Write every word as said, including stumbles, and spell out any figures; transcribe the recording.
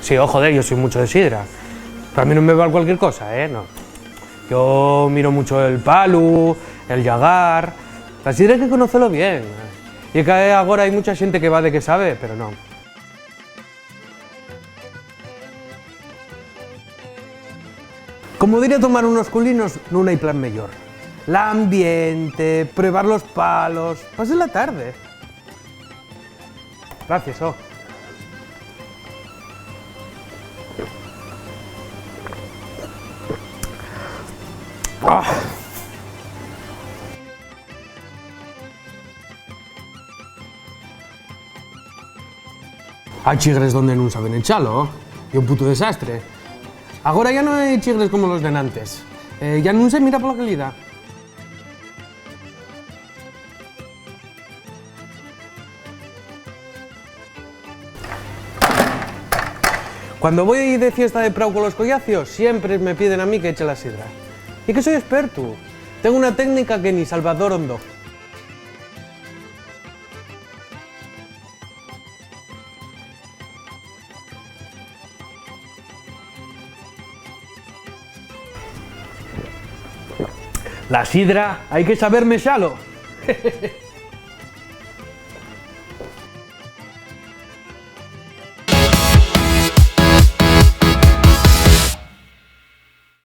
Sí, oh, joder, yo soy mucho de sidra. Pero a mí no me val cualquier cosa, ¿eh? No. Yo miro mucho el palu, el llagar. La sidra hay que conocelo bien. Y es que agora hay mucha xente que va de que sabe, pero no. Como diría tomar unos culinos, nun hai plan meyor. L'ambiente, probar los palos, pasé la tarde. Gracias, oh. Ah. Hai chigres donde nun saben enchalo, ye un puto desastre. Agora ya no hai chigres como los d'enantes. Eh, ya nun se mira pola calidá. Cuando voi de fiesta de prau colos collacios, siempre me piden a mí que eche la sidra. Y que soi espertu. Tengo una técnica que ni Salvador Hondo. La sidra hai que saber mexalo.